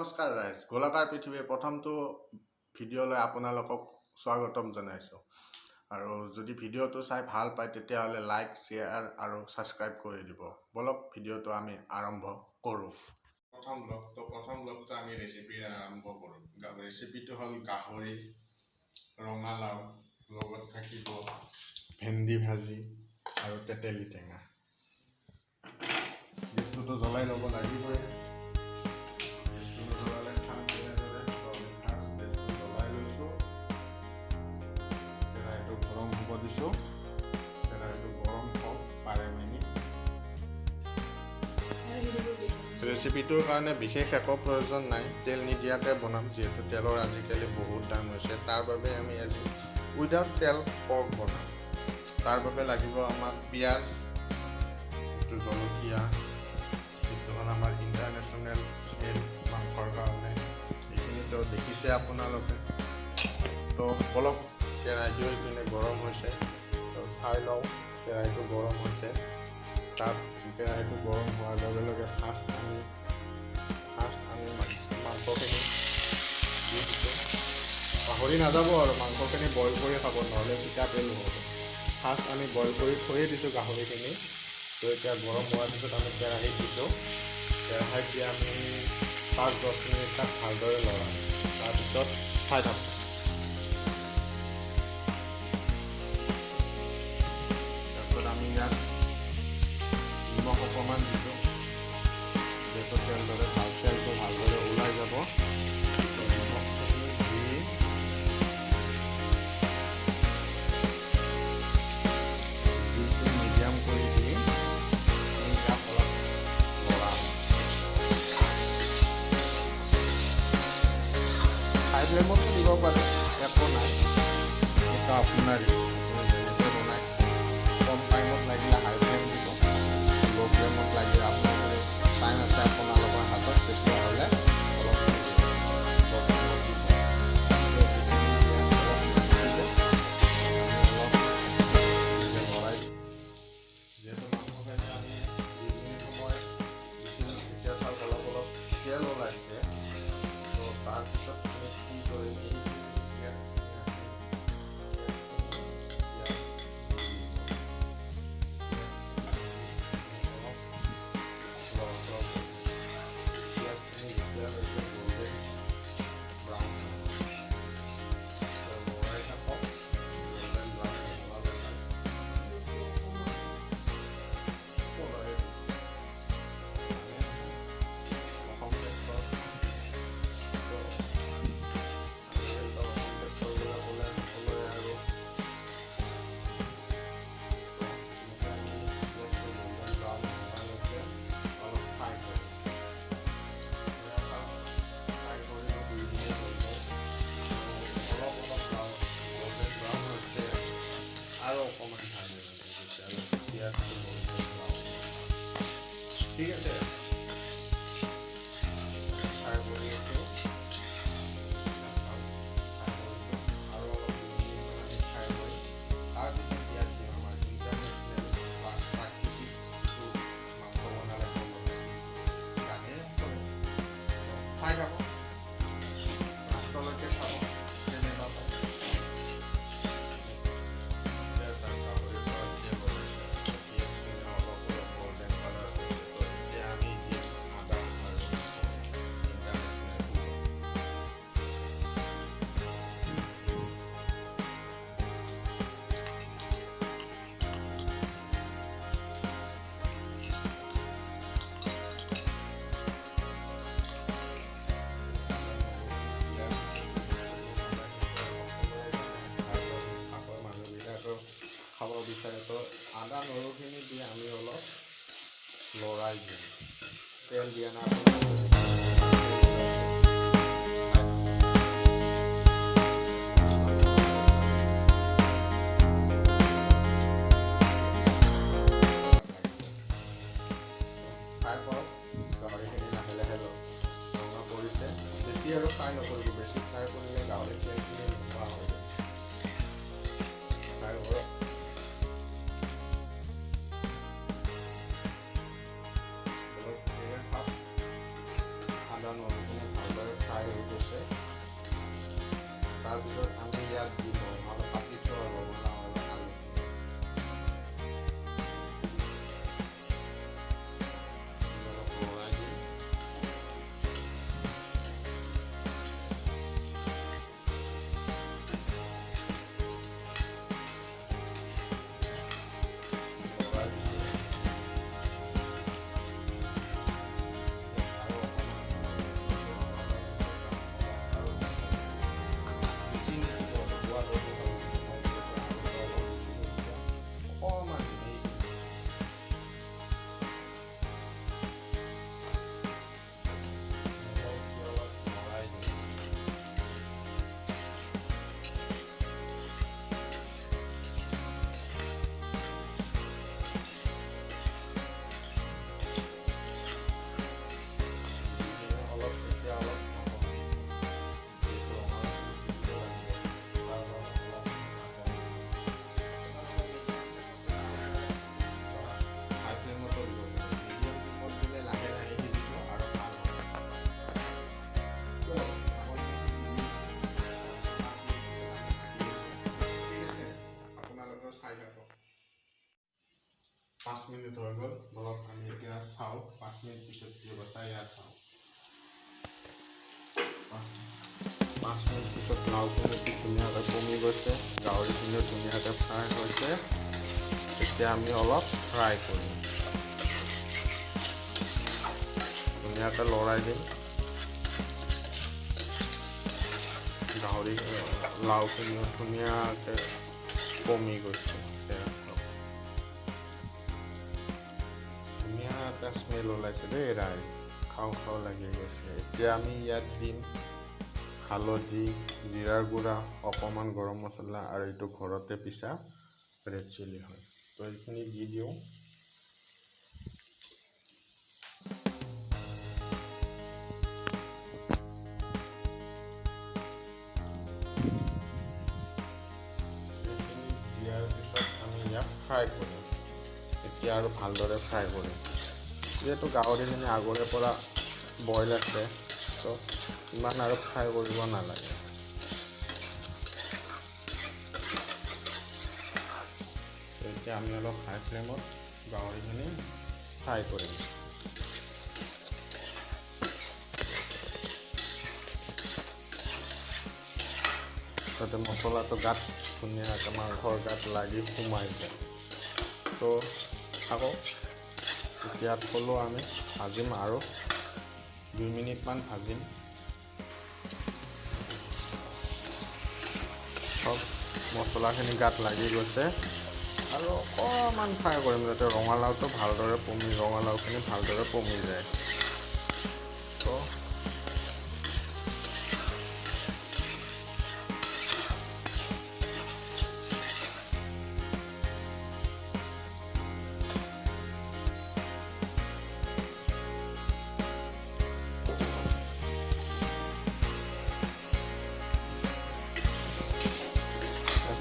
নমস্কাৰ ৰাইজ, গোলাকাৰ পৃথিৱীৰ প্ৰথমটো ভিডিঅ'লৈ আপোনালোকক স্বাগতম জনাইছোঁ। আৰু যদি ভিডিঅ'টো চাই ভাল পায়, তেতিয়াহ'লে লাইক, শ্বেয়াৰ আৰু ছাবস্ক্ৰাইব কৰি দিব। ব'লক, ভিডিঅ'টো আমি আৰম্ভ কৰোঁ। প্ৰথম ব্লগটো, প্ৰথম ব্লগটো আমি ৰেচিপি আৰম্ভ কৰোঁ। ৰেচিপিটো হ'ল গাহৰি, ৰঙালাও, লগত থাকিব ভেন্দি ভাজি আৰু তেতেলী টেঙা। গেছটোতো জ্বলাই ল'ব লাগিবই। গেছটো নজ্বলালে খাম কেনেদৰে? তো আমি ফাৰ্ষ্ট গেছটো জ্বলাই লৈছোঁ। কেৰাহীটো গৰম হ'ব দিছোঁ। কেৰাহীটো গৰম হওক পাৰে মিনিট। ৰেচিপিটোৰ কাৰণে বিশেষ একো প্ৰয়োজন নাই। তেল নিদিয়াকৈ বনাম, যিহেতু তেলৰ আজিকালি বহুত দাম হৈছে। তাৰ বাবে আমি আজি উইদাউট তেল পৰ্ক বনাম। তাৰ বাবে লাগিব আমাক পিঁয়াজ, এইটো জলকীয়া, এইটো হ'ল আমাৰ ইণ্টাৰনেশ্যনেল স্মেল মাংসৰ কাৰণে। এইখিনিতো দেখিছে আপোনালোকে। তো বলক, কেৰাহীটো ইপিনে গৰম হৈছে। তো চাই লওঁ, কেৰাহীটো গৰম হৈছে। তাত কেৰাহীটো গৰম হোৱাৰ লগে লগে ফাৰ্ষ্ট আমি মাংসখিনি দি দিছোঁ। পাহৰি নাযাব আৰু, মাংসখিনি বইল কৰি খাব, নহ'লে তিতা পেলু হ'ব। ফাৰ্ষ্ট আমি বইল কৰি থৈয়ে দিছোঁ গাহৰিখিনি। তো এতিয়া গৰম হোৱাৰ পিছত আমি কেৰাহীত দিছোঁ। কেৰাহীত দি আমি 5-10 মিনিট তাক ভালদৰে লৰাম। তাৰপিছত চাই থাকক। তাৰপিছত আমি ইয়াত নিমখ অকণমান দিছোঁ, যিহেতু তেলদৰে ভাল তেলটো ভালদৰে ওলাই যাব। তো নিমখখিনি দি জুইটো মিডিয়াম কৰি দি আমি ইয়াক অলপ লৰাম। হাই ফ্লেমতো দিব পাৰে, একো নাই। সেইটো আপোনাৰ আপুনি যেনেকৈ বনায়। কম টাইমত লাগিলে হাই ফ্লেম দিব, ল' ফ্লেমত লাগিলে, আপোনাৰ যদি টাইম আছে আপোনালোকৰ হাতত, তেতিয়াহ'লে অলপ ল' ফ্লেমত দিব। অলপ দিব, আমি অলপ এনেকৈ লৰাই, যিহেতু মাংসখিনি আমি 2 মিনিট সময় দিছিলোঁ। এতিয়া চাওক, অলপ অলপ তেল ওলাইছে। তো তাৰপিছত আমি কি কৰিম? এইখিনি পিঁয়াজখিনি, আমি পিঁয়াজখিনি ইয়াত দি দিম। পিঁয়াজখিনি দি আমি অলপ লৰচৰ কৰিম। পিঁয়াজখিনি যেতিয়ালৈকে গল্ডেন ব্ৰাউন নহয়। তো লৰাই থাকক গল্ডেন ব্ৰাউন নোহোৱালৈকে। লৰাই দিম। জানে নহয়, অসম টেক্টৰ। তো আজিকালিতো অসম টেক্টৰ বুলি ক'লে সকলোৱে আৰু। তো এনেকৈ আমি পিঁয়াজটো গল্ডেন ব্ৰাউন নোহোৱালৈকে অলপ ফ্ৰাই কৰিম। এয়া চাওক, ফ্ৰাই কৰিলোঁ, 2 মিনিট হৈ গ'ল। অলপ অলপ গল্ডেন ব্ৰাউন হৈছে। আৰু অকণমান ভাজিম আমি, যেতিয়ালৈকে পিঁয়াজটো গল্ডেন ব্ৰাউন। ঠিক আছে, ফ্ৰাই কৰি আছোঁ। ফ্ৰাই কৰিছোঁ আৰু অলপ 2 মিনিটমান আমি ফ্ৰাই কৰিম। তাৰপিছত ইয়াত দিম আমাৰ ইণ্টাৰনেশ্যনেল বা প্ৰাকৃতিক যিটো মাংস বনালে গোন্ধ, জানেই সকলোৱে। তো চাই থাকক, লাষ্টলৈকে চাব, কেনেকুৱা পায়। এতিয়া চাওক, গাহৰিৰ পৰা তেল ওলাইছে, পিঁয়াজখিনি অলপ অলপ গল্ডেন কালাৰ হৈছে। তো এতিয়া আমি দিম আদা আৰু ইণ্টাৰনেশ্যনেল সুগন্ধ। আদা, নহৰু, পিঁয়াজ সকলোৱে জানে। আগৰ মানুহবিলাকেও খাব বিচাৰে। তো আদা নহৰুখিনি দি আমি অলপ লৰাই দিম। তেল দিয়া নাই, আপোনালোকে দেখিছে তেল ওলাইছে। চাই থাকক। লাগিব। ফ্ৰাই কৰক গাহৰিখিনি। লাহে লাহে ৰঙা পৰিছে। বেছি আৰু ফ্ৰাই নকৰিব। বেছি ফ্ৰাই কৰিলে গাহৰি তেলখিনি নোহোৱা হৈ যায়। ফ্ৰাই কৰক। অলপ এয়া চাওক, আদা নহৰুখিনি। মিনিট পিছত কি হ'ব চাই চাওঁ। 5 মিনিট পিছত লাওখিনি ধুনীয়াকৈ কমি গৈছে, গাহৰিখিনিও ধুনীয়াকৈ ফ্ৰাই হৈছে। এতিয়া আমি অলপ ফ্ৰাই কৰিম, ধুনীয়াকৈ লৰাই দিম। গাহৰি লাওখিনিও ধুনীয়াকৈ কমি গৈছে, ধুনীয়া এটা স্মেল ওলাইছে দেই ৰাইজ, খাওঁ খাওঁ লাগি গৈছে। এতিয়া আমি ইয়াত দিম হালধি, জিৰাৰ গুড়া, অকণমান গৰম মছলা আৰু এইটো ঘৰতে পিছা ৰেড চিলি হয়, তো এইখিনি দি দিওঁ। এইখিনি দিয়াৰ পিছত আমি ইয়াক ফ্ৰাই কৰিম। এতিয়া আৰু ভালদৰে ফ্ৰাই কৰিম, যিহেতু গাহৰিখিনি আগৰে পৰা বইল আছে, তো ইমান আৰু ফ্ৰাই কৰিব নালাগে। এতিয়া আমি অলপ হাই ফ্লেমত গাহৰিখিনি ফ্ৰাই কৰিম। যাতে মছলাটো গাত ধুনীয়াকৈ মাংসৰ গাত লাগি সোমাই যায়। তো আকৌ এতিয়া থ'লোঁ, আমি ভাজিম আৰু 2 মিনিটমান ভাজিম। চব মছলাখিনি গাত লাগি গৈছে আৰু অকণমান ফ্ৰাই কৰিম যাতে ৰঙালাওটো ভালদৰে পমি, ৰঙালাওখিনি ভালদৰে পমি যায়। তো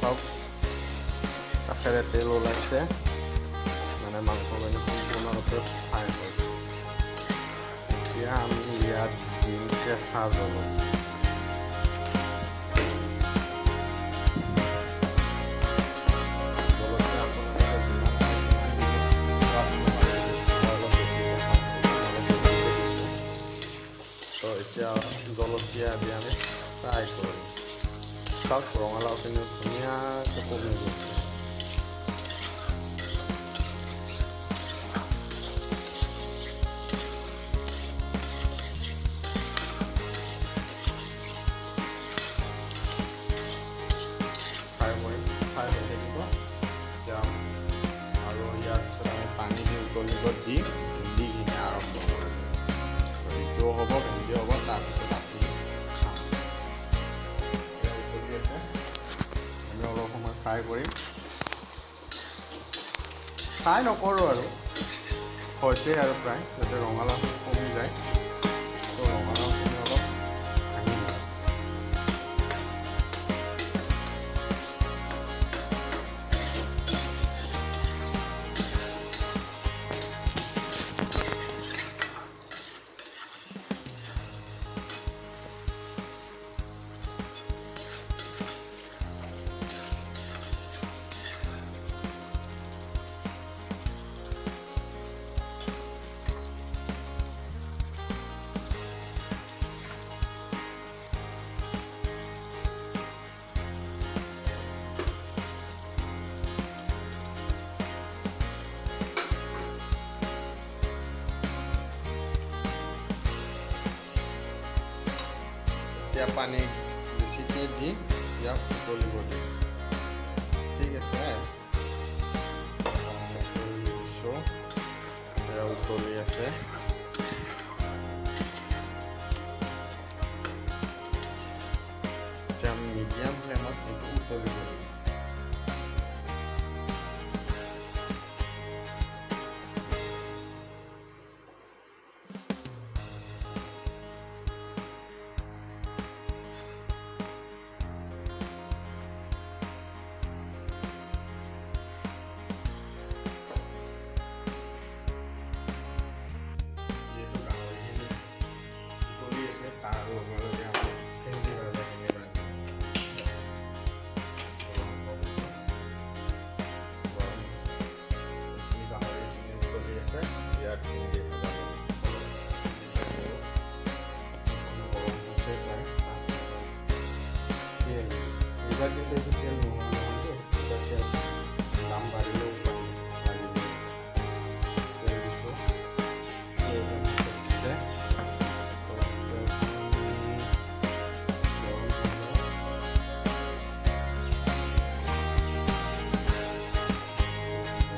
চাওক কাষেৰে তেল ওলাইছে, মানে মাংসখিনি সম্পূৰ্ণৰূপে ফ্ৰাই হৈছে। এতিয়া আমি ইয়াত দিম কেঁচা জলকীয়া। জলকীয়া আপোনালোকে যিমান খায় সিমান দিব, সোৱাদ অনুসৰি। মই অলপ বেছিকৈ খাওঁ, সেইকাৰণে অলপ বেছিকৈ দিছোঁ। তো এতিয়া জলকীয়া দি আমি ফ্ৰাই কৰিম। চাওক ৰঙালাওখিনিও ধুনীয়াকৈ কমি গৈছে। ফ্ৰাই কৰিম, ফ্ৰাই হৈ থাকিব এতিয়া। আৰু ইয়াৰ পিছত আমি পানী দি উতলিব দি ভেন্দিখিনি আৰম্ভ কৰিম। এইটোও হ'ব, ভেন্দি হ'ব, তাৰপিছত আপুনি খাম। এতিয়া উতলি আছে, আমি অলপ সময় ফ্ৰাই কৰিম। ফ্ৰাই নকৰোঁ আৰু, হৈছে আৰু প্ৰায়, যাতে ৰঙালাওখিনি কমি যায়। তো ৰঙালাওখিনি অলপ ভাঙি দিম। এতিয়া পানী বেছিকৈ দি ইয়াক উতলিব দিম। ঠিক আছে, দিছোঁ, এয়া উতলি আছে। এতিয়া মিডিয়াম ফ্লেমত এইটো উতলিব দিম। যিহেতু গাহৰিখিনি উতলি আছে, তাৰ লগে লগে আমি ভেন্দি ভাজাখিনি ৰান্ধিম। গৰম হ'ব, গৰম। এইখিনি গাহৰিখিনি উতলি আছে, ইয়াত ভেন্দি ভাজা এইবাৰ কিন্তু এইটো তেল নোহোৱা নহয় দেই। এইবাৰ তেল দাম বাঢ়িলেও উপায় নাই, লাগিব। তেল দিছোঁ প্ৰয়োজন হিচাপতে। তো তেলখিনি গৰম হৈ লওক।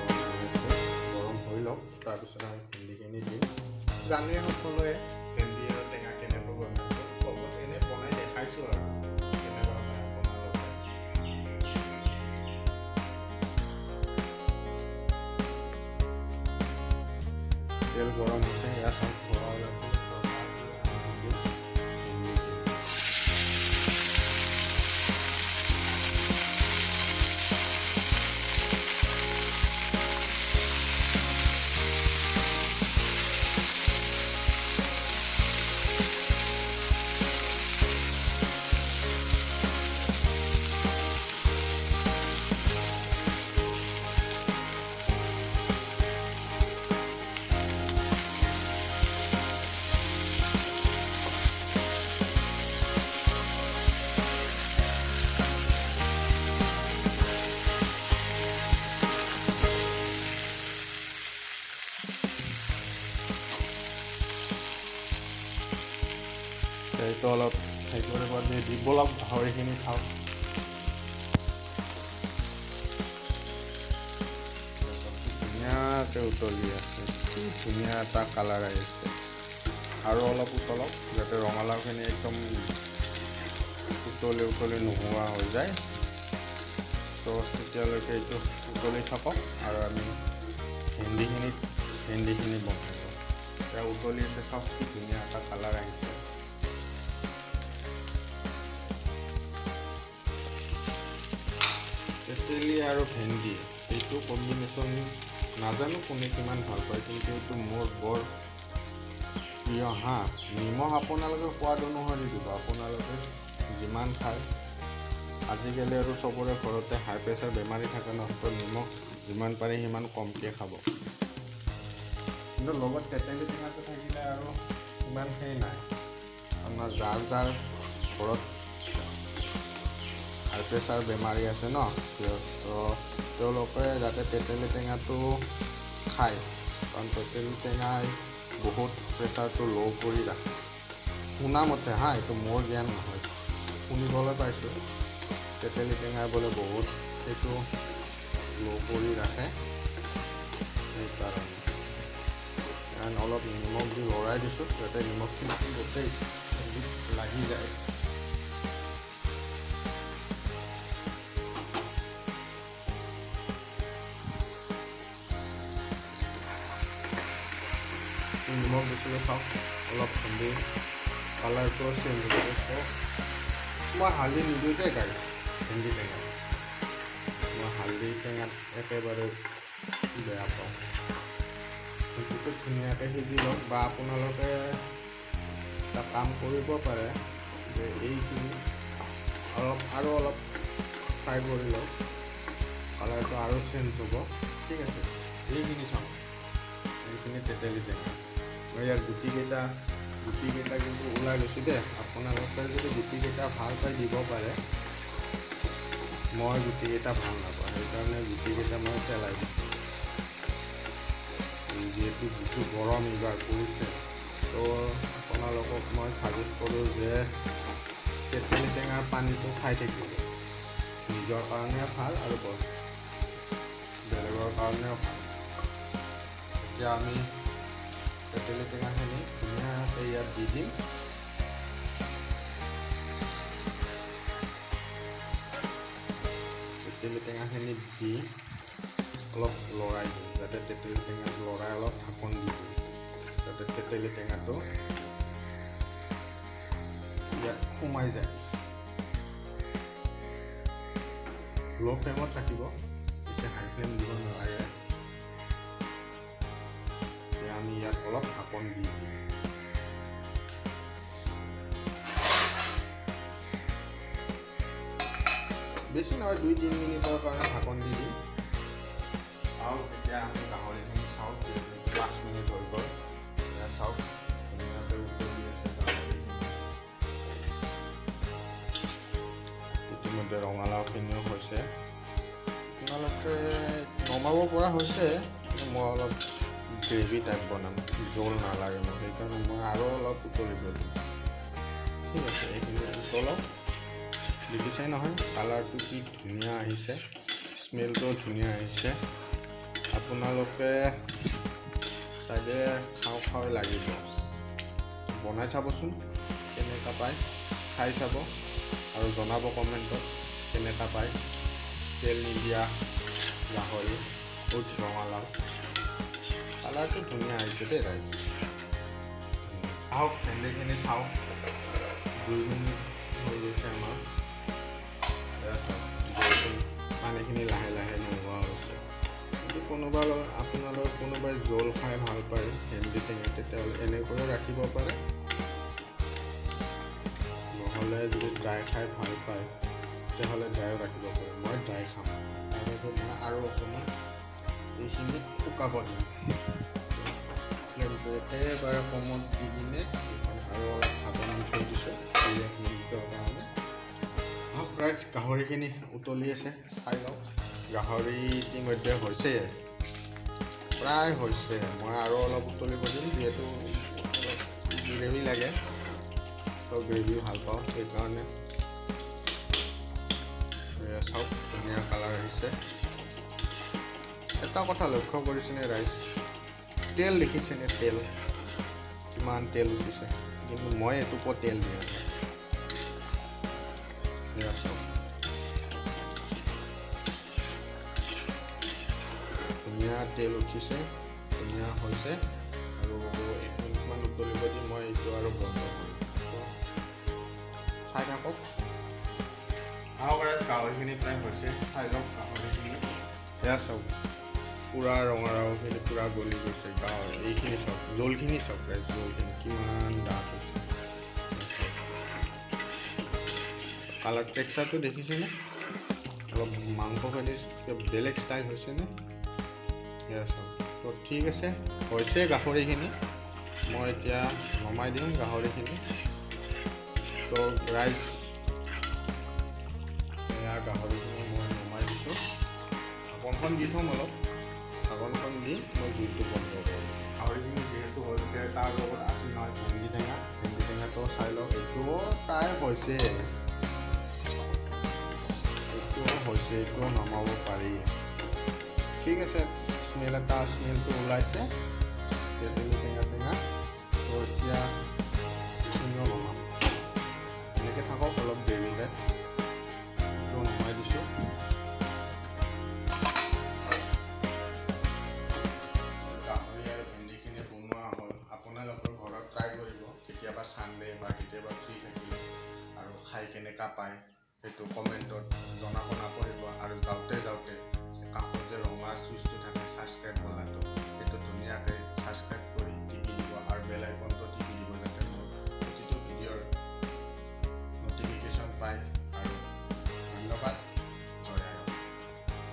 গৰম হৈ আছে, গৰম হৈ লওক, তাৰপিছত আমি ভেন্দিখিনি দিম। জানেই সকলোৱে ভেন্দি আৰু টেঙা কেনেকৈ বনায়। লগত এনেই বনাই দেখাইছোঁ আৰু কেনেকুৱা হয় আপোনালোকে। তেল গৰম হৈছে, এয়া চাওক ধোঁৱা ওলাইছে। তো তাত আমি দিম ভেন্দি দিম। এইটো অলপ হেৰি কৰিব দি ব'লক গাহৰিখিনি চাওক। ধুনীয়াকৈ উতলি আছে, কি ধুনীয়া এটা কালাৰ আহিছে। আৰু অলপ উতলক, যাতে ৰঙালাওখিনি একদম উতলি উতলি নোহোৱা হৈ যায়। তো তেতিয়ালৈকে এইটো উতলি থাকক আৰু আমি ভেন্দিখিনি বনাই লওঁ। এতিয়া উতলি আছে, চাওক কি ধুনীয়া এটা কালাৰ আহিছে। তেতেলী আৰু ভেন্দি এইটো কম্বিনেশ্যন নাজানো কোনে কিমান ভাল পায়, কিন্তু এইটো মোৰ বৰ প্ৰিয়। হা, নিমখ আপোনালোকে সোৱাদ অনুসৰি দিব, আপোনালোকে যিমান খায়। আজিকালি আৰু চবৰে ঘৰতে হাই প্ৰেছাৰ বেমাৰী থাকে ন, তো নিমখ যিমান পাৰে সিমান কমকৈ খাব। কিন্তু লগত তেতেলী টেঙাটো থাকিলে আৰু ইমান সেই নাই। আপোনাৰ যাৰ যাৰ ঘৰত হাই প্ৰেছাৰ বেমাৰী আছে ন, তো তেওঁলোকে যাতে তেতেলী টেঙাটো খায়, কাৰণ তেতেলী টেঙাই বহুত প্ৰেছাৰটো ল' কৰি ৰাখে শুনা মতে। হা, এইটো মোৰ জ্ঞান নহয়, শুনিবলৈ পাইছোঁ তেতেলী টেঙাই বোলে বহুত সেইটো ল' কৰি ৰাখে, সেইকাৰণে। কাৰণ অলপ নিমখ দি লৰাই দিছোঁ, যাতে নিমখখিনি গোটেই ভেন্দিত লাগি যায়। নিমখ দিছিলোঁ, চাওক অলপ ভেন্দি কালাৰটোও চেঞ্জ হৈ গৈছে। মই হালধি নিদিওঁ দেই গাইজ ভেন্দি টেঙাত, মই হালধি টেঙাত একেবাৰে বেয়া পাওঁ। ভেন্দিটো ধুনীয়াকৈ সিজি লওক, বা আপোনালোকে এটা কাম কৰিব পাৰে যে এইখিনি অলপ আৰু অলপ ফ্ৰাই কৰি লওক, কালাৰটো আৰু চেঞ্জ হ'ব। ঠিক আছে, এইখিনি চাওক, এইখিনি তেতেলী টেঙা। মই ইয়াৰ গুটিকেইটা কিন্তু ওলাই গৈছোঁ দেই। আপোনালোকে যদি গুটিকেইটা ভাল পাই দিব পাৰে, মই গুটিকেইটা ভাল নাপাওঁ, সেইকাৰণে গুটিকেইটা মই পেলাই দিছোঁ। যিহেতু যিটো গৰম এইবাৰ পৰিছে, তো আপোনালোকক মই ছাজেষ্ট কৰোঁ যে তেতেলী টেঙাৰ পানীটো খাই থাকিব, নিজৰ কাৰণে ভাল আৰু বেলেগৰ কাৰণেও ভাল। এতিয়া আমি তেতেলী টেঙাখিনি ধুনীয়াকৈ ইয়াত দি দিম। তেতেলী টেঙাখিনি দি অলপ লৰাই দিম, যাতে তেতেলী টেঙা লৰাই অলপ ঢাকন দি দিম, যাতে তেতেলী টেঙাটো ইয়াত সোমাই যায়। ল' ফ্লেমত ৰাখিব, বেছি হাই ফ্লেম দিব নালাগে। এতিয়া আমি ইয়াত অলপ ঢাকন দি দিম। বেছি নহয়, 2-3 মিনিটৰ কাৰণে ঢাকন দি দিম। আৰু এতিয়া আমি গাহৰিখিনি চাওক, যিহেতু 5 মিনিট হৈ গ'ল। এতিয়া চাওক ধুনীয়াকৈ উতলি আছে গাহৰিখিনি। ইতিমধ্যে ৰঙালাও নমাব পৰা হৈছে, কিন্তু মই অলপ গ্ৰেভি টাইপ বনাম, জোল নালাগে মোক, সেইকাৰণে মই আৰু অলপ উতলিব দিম। ঠিক আছে, এইখিনি উতলাওক। দেখিছে নহয় কালাৰটো কি ধুনীয়া আহিছে, স্মেলটোও ধুনীয়া আহিছে। আপোনালোকে চাগে খাওঁ খাওঁ লাগিব। বনাই চাবচোন কেনেকুৱা পায়, খাই চাব আৰু জনাব কমেণ্টত কেনেকুৱা পায়। তেল নিদিয়া গাহৰি উইথ ৰঙালাও, কালাৰটো ধুনীয়া আহিছে দেই ৰাইজ। আহক ভেন্দিখিনি চাওঁ। 2 মিনিট হৈ গৈছে আমাৰ। এয়া চাওক, জলখিনি, পানীখিনি লাহে লাহে নোহোৱা হৈছে। যদি কোনোবা আপোনালোক কোনোবাই জোল খাই ভাল পায় ভেন্দি টেঙা, তেতিয়াহ'লে এনেকৈও ৰাখিব পাৰে। নহ'লে যদি ড্ৰাই খাই ভাল পায়, তেতিয়াহ'লে ড্ৰাইও ৰাখিব পাৰে। মই ড্ৰাই খাম, তাৰ বাবে মই আৰু অকণমান এইখিনি শুকাব দিম। ফ্লেমটো একেবাৰে কমত দি কিনে এইখন আৰু অলপ ঢাকন দি থৈ দিছোঁ 2-1 মিনিটৰ কাৰণে। আহক ৰাইজ, গাহৰিখিনি উতলি আছে, চাই লওক। গাহৰি ইতিমধ্যে হৈছে, প্ৰায় হৈছে। মই আৰু অলপ উতলিব দিম, যিহেতু অলপ গ্ৰেভি লাগে, তো গ্ৰেভি ভাল পাওঁ সেইকাৰণে। এয়া চাওক, ধুনীয়া কালাৰ আহিছে। এটা কথা লক্ষ্য কৰিছেনে ৰাইজ? তেল দেখিছেনে? তেল কিমান তেল উঠিছে, কিন্তু মই এটোপো তেল দিয়া নাই। এয়া চাওক, ধুনীয়া তেল উঠিছে, ধুনীয়া হৈছে। আৰু 1 মিনিটমান উতলিব দি মই এইটো আৰু বন্ধ কৰিম। তো চাই থাকক। আহক ৰাইজ, গাহৰিখিনি প্ৰায় হৈছে, চাই লওক গাহৰিখিনি। এয়া চাওক, পূৰা ৰঙালাওখিনি পূৰা গলি গৈছে। গাহৰি এইখিনি চাওক, জোলখিনি চাওক ৰাইজ, জোলখিনি কিমান ডাঠ হৈছে। কালাৰ টেক্সাৰটো দেখিছেনে? অলপ মাংসখিনি বেলেগ ষ্টাইল হৈছেনে? এয়া চাওক। তো ঠিক আছে, হৈছে গাহৰিখিনি। মই এতিয়া নমাই দিম গাহৰিখিনি। তো ৰাইজ, এয়া গাহৰিখিনি মই নমাই দিছোঁ। ঢাকনখন দি থ'ম অলপ। ঢাকনখন দি মই জুইটো বন্ধ কৰিম। গাহৰিখিনি যিহেতু হ'ল, এতিয়া তাৰ লগত আছিল নহয় ভেন্দি টেঙা। ভেন্দি টেঙাটো চাই লওক, এইটোও প্ৰায় হৈছে, এইটোও হৈছে, এইটোও নমাব পাৰি। ঠিক আছে, স্মেল এটা, স্মেলটো ওলাইছে, তেতেলী টেঙা টেঙা। তো এতিয়া এইখিনিও নমাম। এনেকৈ থাকক অলপ গ্ৰেভি টাইপ। এইটো নমাই দিছোঁ। গাহৰি আৰু ভেন্দিখিনি বনোৱা হ'ল। আপোনালোকৰ ঘৰত ট্ৰাই কৰিব কেতিয়াবা ছানডে বা কেতিয়াবা ফ্ৰী থাকিলে আৰু খাই কেনেকুৱা পায় সেইটো কমেণ্টত জনাব নাপাহৰিব। আৰু যাওঁতে যাওঁতে কাষত যে ৰঙা চুইচটো